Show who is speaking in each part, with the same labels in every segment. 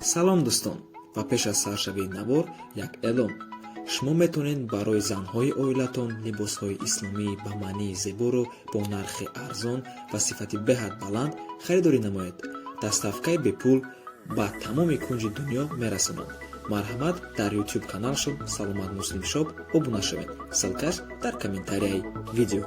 Speaker 1: Салом, дӯстон, ва пеш аз саршавии навор як эълон. Шумо метавонед барои занҳои оилатон либосҳои исломӣ ба маънии зеборо бо нархи арзон ва сифати беҳад баланд харидорӣ намоед. Доставкаи бепул ба тамоми кунҷи дунё мерасонанд. Марҳамат, дар YouTube каналшон «Саломат Муслим Шоп» обуна шавед. Ссылкаш дар комментарияи видео.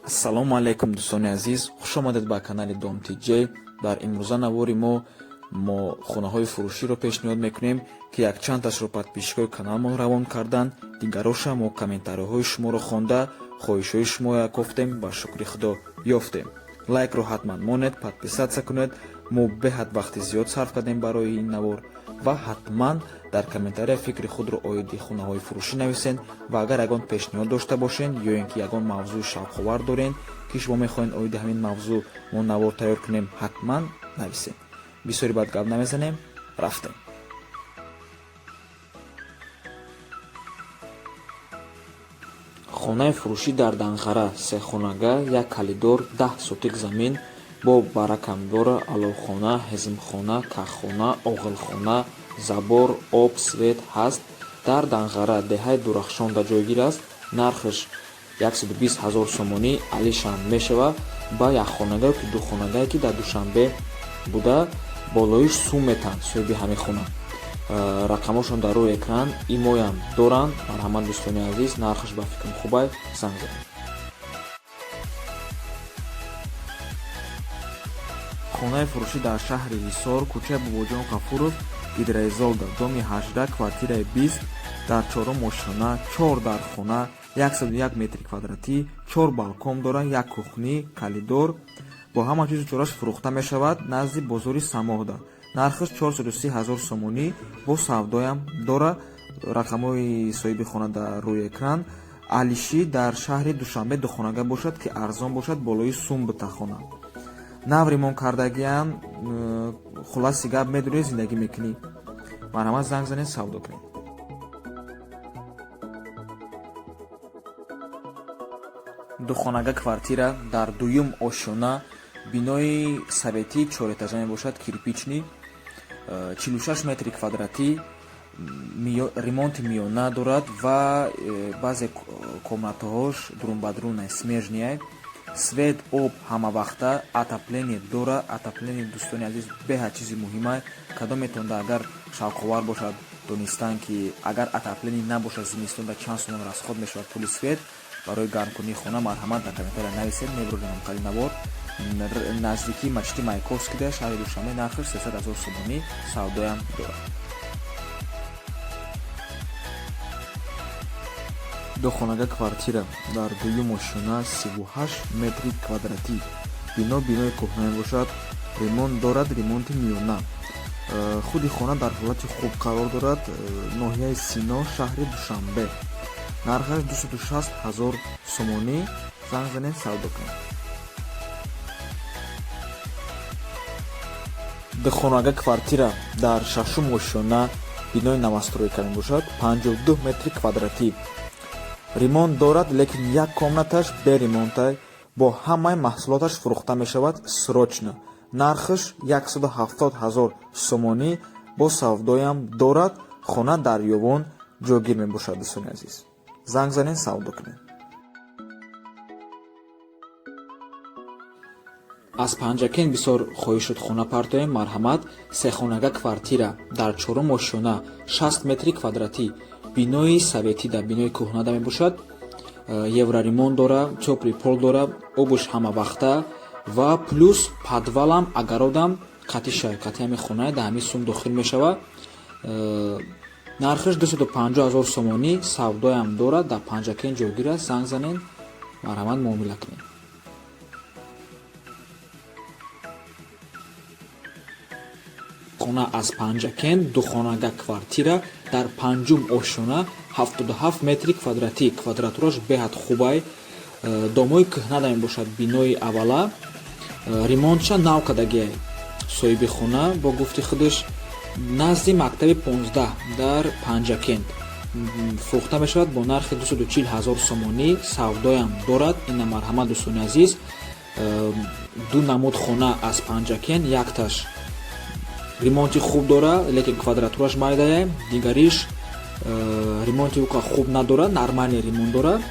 Speaker 1: Ассалому алайкум, дӯстони азиз, хушомадед ба канали Дом Тиҷ. Дар имрӯза навори мо хонаҳои фурӯширо пешниҳод мекунем, ки якчандташро подписчикои каналмон равон карданд. Дигароша мо комментариҳои шуморо хонда, хоҳишҳои шумоя кофтем ва, шукри Худо, ёфтем. Лайкро ҳатман монед, подписаться кунед. Мо беҳад вақти зиёд сарф кардем барои ин навор ва ҳатман дар комментария фикри худро оиди хонаҳои фурӯшӣ нависед ва агар ягон пешниҳод дошта бошед ё ин ки ягон мавзӯи шавқовар доред, ки шумо мехоҳед оиди ҳамин мавзӯъ мо навор тайёр кунем, ҳатман нависед. Бисёри баъд гап намезанем, рафтем. Хонаи фурӯшӣ дар Данғара, сехонага, як калидор, 10 сотик замин бо баракамдора, аловхона, ҳезмхона, каххона, оғилхона, забор, об, свет ҳаст. Дар Данғара, деҳаи Дурахшонда ҷойгир аст. Нархаш 120 ҳазор сомонӣ, алишам мешава. Ба якхонага ки духонагае, ки дар Душанбе буда, болоиш сум метаҳанд соҳиби ҳамин хона. Рақамошон дар рӯи экран, имоям доранд. Марҳамат, дӯстони азиз, нархаш ба фикрам хубай, занг занед. Хонаи фурӯшӣ дар шаҳри Ҳисор, кӯчаи Бобоҷон Ғафуров, Гидроизолда, доми 18, квартираи 20, дар чорум ошхона, чор дар хона, 101 метри квадратӣ, чор балкон дорад, як кухни, калидор, бо ҳама чизу чораш фурӯхта мешавад. Назди бозори Самоҳда, нархаш 430 ҳазор сомонӣ, бо савдоям дора. Рақамҳои соҳиби хона дар рӯи экран. Алиши дар шаҳри Душанбе духонага бошад, ки арзон бошад, болои сум бита хона. Нав ремонт кардагиам. Хулоси гап, медонӣ, зиндагӣ мекунӣ. Марҳамат, занг занед, савдо кунед. Духонага квартира дар дуюм ошёна, бинои советӣ, чорэтажа мебошад, кирпичный, 46 метри квадратӣ, ремонти миёна дорад ва баъзе комнатаҳош дурунбадрунай, смежныяй. Свет, об ҳамавақта, отопление дора. Отопление, дӯстони азиз, беҳад чизи муҳима. Кадом метавонда, агар шавқовар бошад донистан, ки агар отопление набошад, зимистонда чанд сомон расход мешавад пули свет барои гармкунии хона, марҳамат, дар комментария нависед, мебурдем қали навор. Наздикии масҷиди Маяковскийда, шаҳри Душанбе, нархаш 300 ҳазор сомонӣ, савдоям дорад. Духонага квартира дар дуюм ошёна, 38 метри квадратӣ, бино бинои кӯҳна мебошад, ремонт дорад, ремонти миёна. Худи хона дар ҳолати хуб қарор дорад. Ноҳияи Сино, шаҳри Душанбе, нархаш 260 ҳазор сомонӣ, занг занед, савдо кунед. Духонага квартира дар шашум ошёна, бинои новостройка мебошад, 52 метри квадратӣ, ремонт дорад, лекин як комнаташ беремонтай. Бо ҳамаи маҳсулоташ фурӯхта мешавад, срочно. Нархаш 170 ҳазор сомонӣ, бо савдоям дорад. Хона дар Ёвон ҷойгир мебошад. Дӯстони азиз, занг занед, савдо кунед. Аз Панҷакент бисёр хоҳиш шуд хона партоем. Марҳамат, сехонага квартира дар чорум ошёна, 60 метри квадратӣ, бинои советӣ, дар бинои кӯҳнада мебошад. Евроремонт дора, тёплый пол дора, обуш ҳамавақта ва плюс подвалам, огородам қатиша, қати ҳами хона дар ҳамин сум дохил мешавад. Нархаш 250 ҳазор сомонӣ, савдоям дорад. Дар Панҷакент ҷойгир аст. Занг занед, марҳамат, муомила кунед. Хона аз Панҷакент, духонага квартира дар панҷум ошёна, 77 метри квадратӣ, квадратураш беҳад хубай. Домои кӯҳнада мебошад, бинои аввала, ремонтша нав кардагиай соҳиби хона бо гуфти худаш. Назди мактаби 15 дар Панҷакент фурӯхта мешавад бо нархи 240 ҳазор сомонӣ, савдоям дорад. Ина, марҳамат, дӯстони азиз. Ду намуд хона аз Панҷакен: якташ ремонти хуб дора, лекин квадратураш майдая, дигариш ремонти уқа хуб надора, нормальный ремонт дора,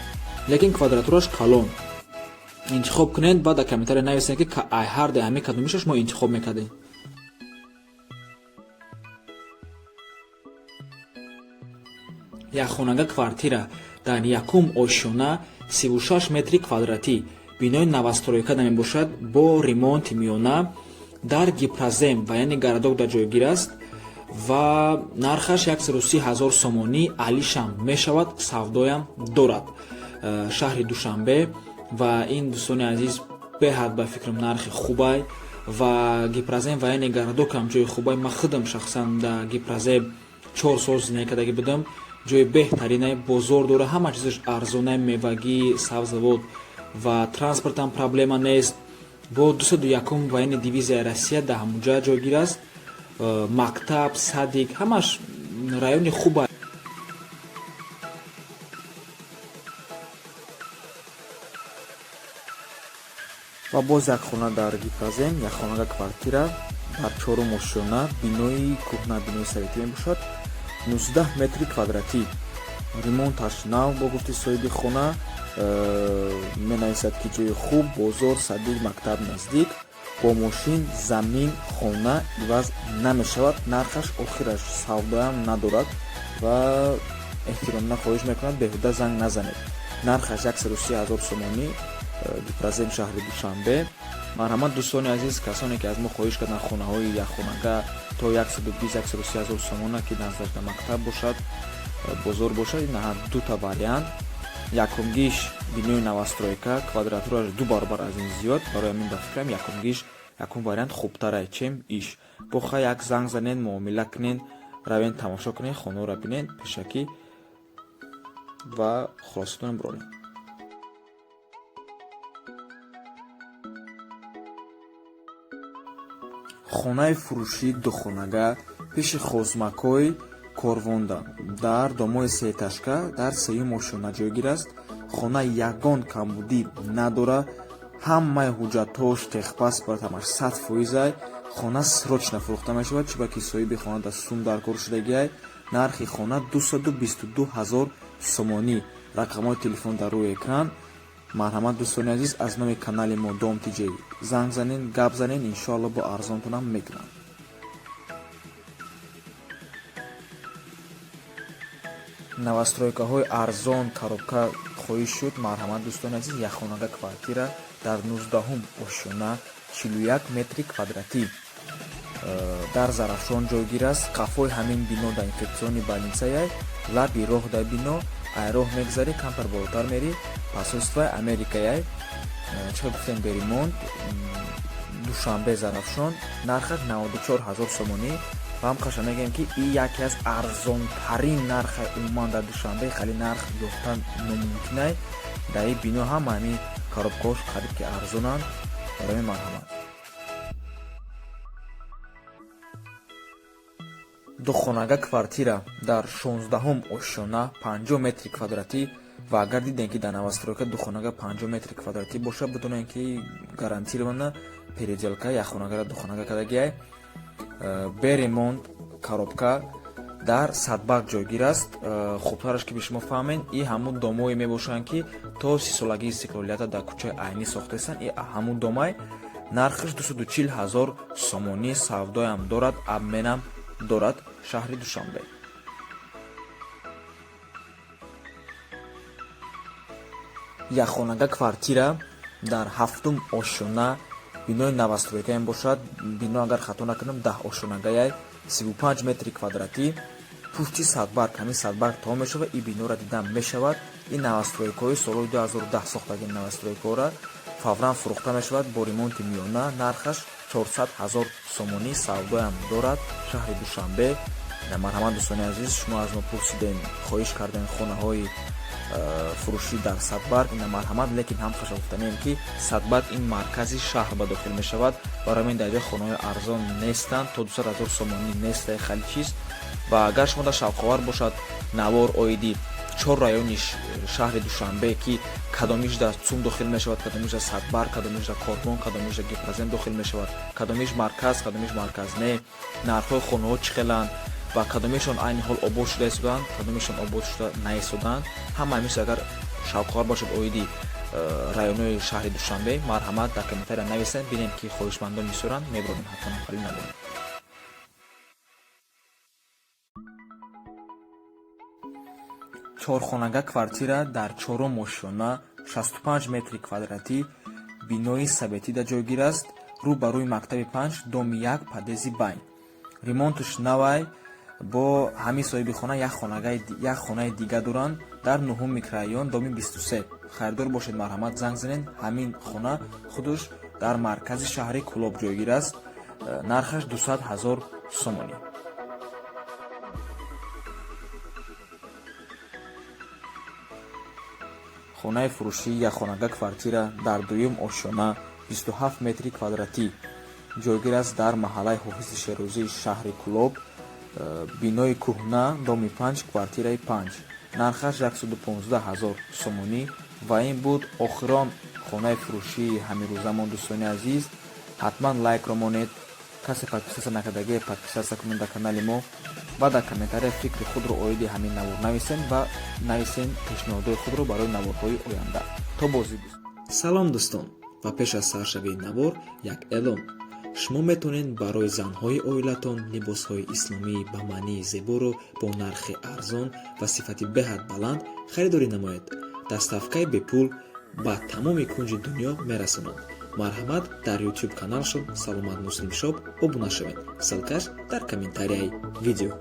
Speaker 1: лекин квадратураш калон. Интихоб кунед ва дар комментария нависед, ки ай ҳарде ҳамин кадомиша шумо интихоб мекардед. Якхонага квартира дар якум ошёна, 36 метри квадратӣ, бинои новостройка мебошад, бо ремонти миёна, дар Гипрозем ва яъне городок дар ҷойгир аст ва нархаш 130 ҳазор сомонӣ, алишам мешавад, савдоям дорад. Шаҳри Душанбе. Ва ин, дӯстони азиз, беҳад ба фикрам нархи хубай ва Гипрозем ва яъне городокам ҷои хубай. Ман худам шахсан дар Гипрозем 4 сол зиндагӣ кардагӣ будам. Ҷои беҳтаринай, бозор дора, ҳама чизаш арзонай, мевагӣ, сабзавот, ва транспортам проблема нест. Бо 201-ум военный дивизияи Россия дар ҳамунҷа ҷойгир аст. Мактаб, садик, ҳамаш райони хуба. Ва боз як хона дар Гипрозем, якхонага квартира дар чорум ошёна, бинои кӯҳна, бинои советӣ мебошад, 19 метри квадратӣ, ремонташ нав. Бо гуфти соҳиби хона, менависад, ки ҷои хуб, бозор, садик, мактаб наздик, бо мошин замин хона иваз намешавад, нархаш охираш, савдоям надорад ва эҳтиромона хоҳиш мекунад, беҳуда занг назанед. Нархаш 130 ҳазор сомонӣ, Гипрозем, шаҳри Душанбе. Марҳамат, дӯстони азиз, касоне ки аз мо хоҳиш карданд хонаҳои якхонага то 120, 130 ҳазор сомона, ки наздаш мактаб бошад, бозор бошад, ин дута вариант: якумгиш бинои новостройка, квадратураш ду баробар аз ин зиёд. Барои ҳамин, ба фикрам, якумгиш, якум вариант хубтарай, чем иш. Боха як занг занед, муомила кунед, равен, тамошо кунед, хонаро бинед пешакӣ ва хулосатон биронед. Хонаи фурӯшии духонага пеши хозмакҳои Корвонда, дар домои сеэтажка, дар сеюм ошёна ҷойгир аст. Хона ягон камбудӣ надора, ҳамаи ҳуҷҷатҳош, техпаспорт, ҳамаш 100%-ай. Хона срочно фурӯхта мешавад, чунки соҳиби хона дар сум даркор шудагиай. Нархи хона 222 ҳазор сомонӣ. Рақамҳои телефон дар рӯи экран. Марҳамат, дӯстони азиз, аз номи канали мо Дом Тиҷей занг занед, гап занед, иншоалло бо арзонтонам мекунам. Новостройкаҳои арзон, коробка хоҳиш шуд. Марҳамат, дӯстони азиз, якхонага квартира дар 19-ум ошёна, 41 метри квадратӣ, дар Зарафшон ҷойгир аст. Қафои ҳамин бино дар инфекционный больницаяй, лаби роҳ дар бино, ай роҳ мегзарӣ, камтар болотар мерӣ, посольствои Америкаяй. Чӣ гуфтем, бе ремонт, Душанбе, Зарафшон, нархаш 94 ҳазор сомонӣ. Ва ҳам қаша мегӯем, ки и яке аз арзонтарин нарха умуман дар Душанбе, хеле нарх ёфтан номумкинай. Дар ин бино ҳама ҳамин коробкаҳош қариб ки арзонанд. Барои марҳамат. Духонага квартира дар 16-ум ошёна, 50 метри квадратӣ. Ва агар дидем, ки дар новостройка духонага 50 метри квадратӣ бошад, бидонем, ки гарантированно переделка, якхонагара духонага кардагиай. Бе ремонт, коробка, дар Садбарг ҷойгир аст. Хубтараш ки би шумо фаҳмед, и ҳамун домое мебошанд, ки то 30-солагии истиқлолията дар кӯчаи Айнӣ сохтаистанд. И ҳамун домай. Нархаш 240 ҳазор сомонӣ, савдоям дорад, обменам дорад. Шаҳри Душанбе. Якхонага квартира дар ҳафтум ошёна, бинои новостройка мебошад. Бино, агар хато накунам, 10 ошёнагаяй, 35 метри квадратӣ, пушти Садбарг. Ҳамин Садбарг тамом мешавад, ин биноро дидан мешавад. Ин новостройкаҳои солҳои 2010 сохтаги новостройкаҳоро фавран фурӯхта мешавад, бо ремонти миёна. Нархаш 400 ҳазор сомонӣ, савдоям дорад. Шаҳри Душанбе. Марҳамат, дӯстони азиз, шумо аз мо пурсидем, хоҳиш кардем хонаҳои фурӯшӣ дар Садбарг, ина марҳамат. Лекин ҳам хаша гуфтанем, ки Садбарг ин маркази шаҳр ба дохил мешавад, барои ҳамин дар ҷои хонаҳои арзон нестанд, то 200 ҳазор сомонӣ нестай хали чиз. Ва агар шумо дар шавқовар бошад навор оиди Чор райони шаҳри Душанбе, ки кадомиш дар ЦУМ дохил мешавад, кадомиш дар Садбар, кадомиш дар Корвон, кадомиш дар Гипрозем дохил мешавад, кадомиш марказ, кадомиш марказ не, нархҳои хонаҳо чӣ хеланд ва кадомишон айни ҳол обод шуда истодаанд, кадомишон обод шуда наистодаанд. Ҳама ҳамис агар шавқовар бошад оиди районҳои шаҳри Душанбе, марҳамат, дар комментария нависед. Бинем, ки хоҳишмандон бисёранд, мебарорем ҳатман хали наборем. Чорхонага квартира дар чорум ошёна, 65 метри квадратӣ, бинои советида ҷойгир аст, рӯ ба рӯи мактаби 5, доми 1, подъезди байн. Ремонташ навай. Бо ҳамин соҳиби хона як хонаи дига доранд дар нуҳум микрорайон, доми 23. Харидор бошед, марҳамат, занг занед. Ҳамин хона худаш дар маркази шаҳри Кӯлоб ҷойгир аст. Нархаш 200 ҳазор сомонӣ. Хонаи фурӯшии якхонага квартира дар дуюм ошёна, 27 метри квадратӣ, ҷойгир аст дар маҳаллаи Ҳофизи Шерозии шаҳри Кӯлоб, бинои кӯҳна, доми 5, квартираи 5. Нархаш 115 ҳазор сомонӣ. Ва ин буд охирон хонаи фурӯшии ҳаминрӯзамон. Дӯстони азиз, ҳатман лайкро монед. Касе подписаться накардагие, подписаться кунед дар канали мо ва дар комментария фикри худро оиди ҳамин навор нависен ва нависен пешниҳодҳои худро барои наворҳои оянда. То бозӣ. Салом, дӯстон, ва пеш аз саршавии навор як эълон. Шумо метавонед барои занҳои оилатон либосҳои исломӣ ба маънии зеборо бо нархи арзон ва сифати беҳад баланд харидорӣ намоед. Доставкаи бепул ба тамоми кунҷи дунё мерасонанд. Марҳамат, дар YouTube каналшон Саломат Муслим Шоп обуна шавед. Ссылкаш дар комментарияи видео.